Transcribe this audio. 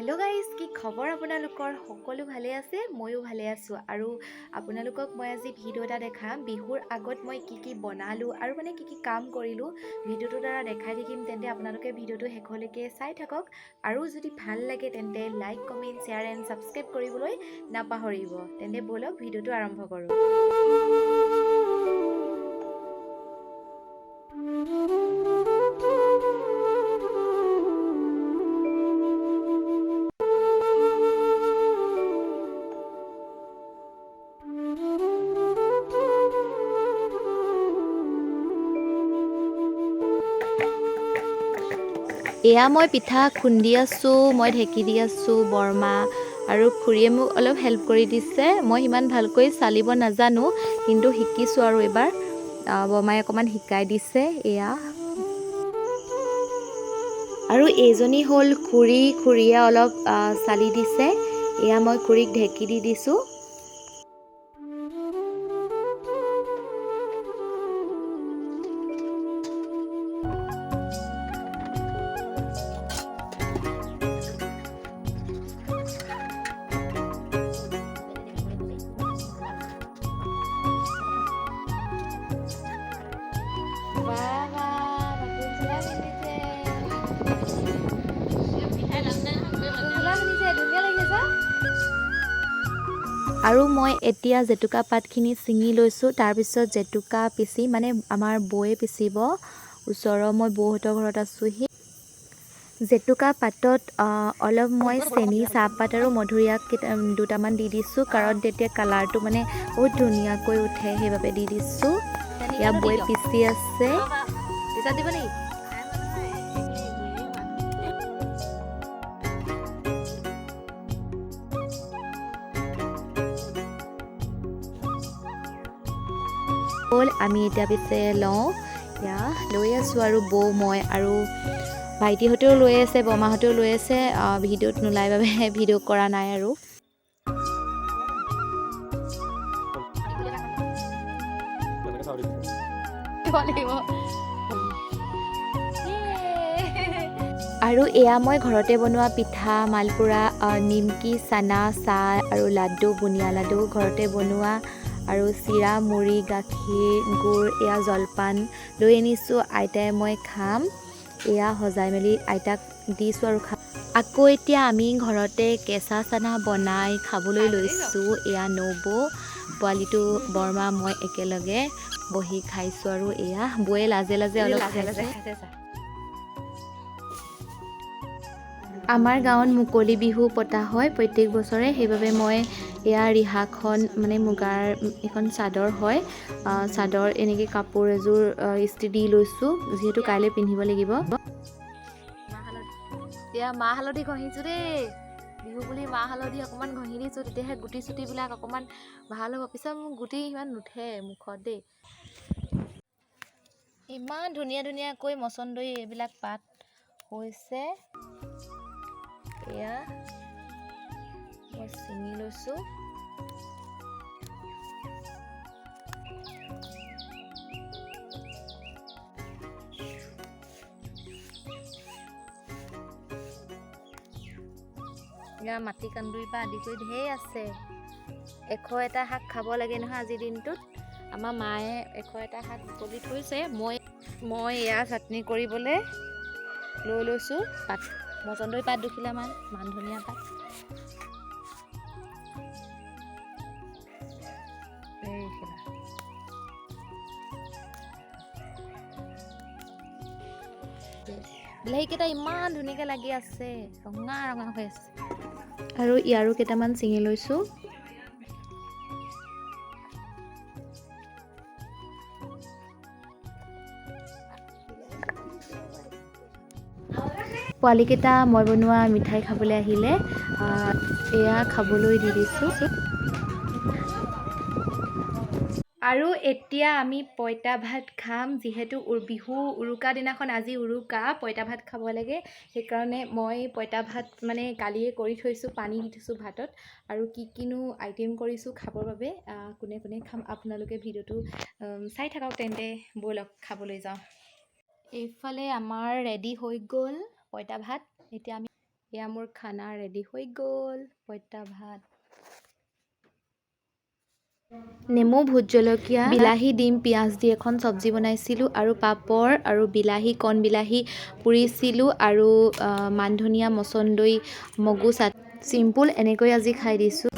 Hello' guys, কি খবৰ আপোনালোকৰ? সকলো ভালে আছে? ময়ো ভালে আছোঁ। আৰু আপোনালোকক মই আজি ভিডিঅ' এটা দেখাম। বিহুৰ আগত মই কি কি বনালোঁ আৰু মানে কি কি কাম কৰিলোঁ, ভিডিঅ'টোৰ দ্বাৰা দেখাই থাকিম। তেন্তে আপোনালোকে ভিডিঅ'টো শেষলৈকে চাই থাকক আৰু যদি ভাল লাগে তেন্তে like, comment, share and subscribe কৰিবলৈ নাপাহৰিব। তেন্তে ব'লক, ভিডিঅ'টো আৰম্ভ কৰোঁ। এয়া মই পিঠা খুন্দি আছোঁ, মই ঢেঁকী দি আছোঁ। বৰমা আৰু খুৰীয়ে মোক অলপ হেল্প কৰি দিছে। মই সিমান ভালকৈ চালিব নাজানো, কিন্তু শিকিছোঁ আৰু এইবাৰ বৰমাই অকণমান শিকাই দিছে। এয়া আৰু এইজনী হ'ল খুৰী, খুৰীয়ে অলপ চালি দিছে। এয়া মই খুৰীক ঢেঁকী দি দিছোঁ। বাহ বাহ, নতুন চোলা পিন্ধিছে, নতুন চোলা পিন্ধিছে, ধুনীয়া লাগিছে। আৰু মই এতিয়া জেতুকা পাতখিনি ছিঙি লৈছোঁ। তাৰপিছত জেতুকা পিচি, মানে আমাৰ বৌয়ে পিচিব। ওচৰৰ মই বৌহঁতৰ ঘৰত আছোঁহি। জেতুকা পাতত অলপ মই চেনি, চাহপাত আৰু মধুৰি আগ কেইটা দুটামান দি দিছোঁ, কাৰণ তেতিয়া কালাৰটো মানে বহুত ধুনীয়াকৈ উঠে, সেইবাবে দি দিছোঁ। ইয়াত বৌয়ে পিচি আছে। পিছত দিব নেকি? হ'ল, আমি এতিয়া পিছে লওঁ। এয়া লৈ আছোঁ আৰু বৌ, মই আৰু ভাইটিহঁতেও লৈ আছে, বৰমাহঁতেও লৈ আছে। ভিডিঅ'ত নোলাই বাবে ভিডিঅ' কৰা নাই আৰু। দিব লাগিব। আৰু এয়া মই ঘৰতে বনোৱা পিঠা, মালপোৰা, নিমকি, চানা, চাহ আৰু লাডু, বুনিয়া লাডু ঘৰতে বনোৱা আৰু চিৰা, মুড়ি, গাখীৰ, গুৰ, এয়া জলপান লৈ আনিছোঁ। আইতাই মই খাম। এয়া সজাই মেলি আইতাক দিছোঁ আৰু খা। আকৌ এতিয়া আমি ঘৰতে কেঁচা চানা বনাই খাবলৈ লৈছোঁ। এয়া নবৌ, পোৱালিটো, বৰমা, মই একেলগে বহি খাইছোঁ। আৰু এয়া বৌয়ে লাজে লাজে অলপ লাজে লাজে খাইছে। খাইছে চা। আমাৰ গাঁৱত মুকলি বিহু পতা হয় প্ৰত্যেক বছৰে। সেইবাবে মই এয়া ৰিহাখন, মানে মুগাৰ এখন চাদৰ হয়, চাদৰ এনেকৈ কাপোৰ এযোৰ ইস্ত্ৰি দি লৈছোঁ, যিহেতু কাইলৈ পিন্ধিব লাগিব। মাহ হালধি, এতিয়া মাহ হালধি ঘঁহিছোঁ দেই। বিহু বুলি মাহ হালধি অকণমান ঘঁহি দিছোঁ, তেতিয়াহে গুটি চুটিবিলাক অকণমান ভাল হ'ব। পিছত মোৰ গুটি ইমান নুঠে মুখত দেই। ইমান ধুনীয়া ধুনীয়াকৈ মচন্দৰী এইবিলাক পাত হৈছে। এয়া মই ছিঙি লৈছোঁ। এয়া মাটি কান্দুৰিৰ পৰা আদি কৰি ঢেৰ আছে। 101টা শাক খাব লাগে নহয় আজিৰ দিনটোত। আমাৰ মায়ে 101টা শাক বুটলি থৈছে। মই এয়া চাটনি কৰিবলৈ লৈ লৈছোঁ পাত, মচন্দৰী পাত দুখিলামান, মান ধনিয়া পাত। এইখিলা বিলাহীকেইটা ইমান ধুনীয়াকৈ লাগি আছে, ৰঙা ৰঙা হৈ আছে। আৰু ইয়াৰো কেইটামান ছিঙি লৈছোঁ। পোৱালিকেইটা মই বনোৱা মিঠাই খাবলৈ আহিলে, এয়া খাবলৈ দি দিছোঁ। আৰু এতিয়া আমি পঁইতা ভাত খাম। যিহেতু বিহু উৰুকা দিনাখন, আজি উৰুকা, পঁইতা ভাত খাব লাগে। সেইকাৰণে মই পঁইতা ভাত মানে কালিয়ে কৰি থৈছোঁ, পানী দি থৈছোঁ ভাতত। আৰু কি কিনো আইটেম কৰিছোঁ খাবৰ বাবে, কোনে কোনে খাম আপোনালোকে ভিডিঅ'টো চাই থাকক। তেন্তে ব'লক, খাবলৈ যাওঁ। এইফালে আমাৰ ৰেডি হৈ গ'ল পঁইতা ভাত। এতিয়া আমি এয়া মোৰ খানা ৰেডি হৈ গ'ল, পঁইতা ভাত, নেমু, ভোট জলকীয়া, বিলাহী, ডিম, পিঁয়াজ দি এখন চব্জি বনাইছিলোঁ আৰু পাপৰ আৰু বিলাহী, কণ বিলাহী পুৰিছিলোঁ আৰু মানধনিয়া, মচন্দৈ, মগু চাট। চিম্পুল এনেকৈ আজি খাই দিছোঁ।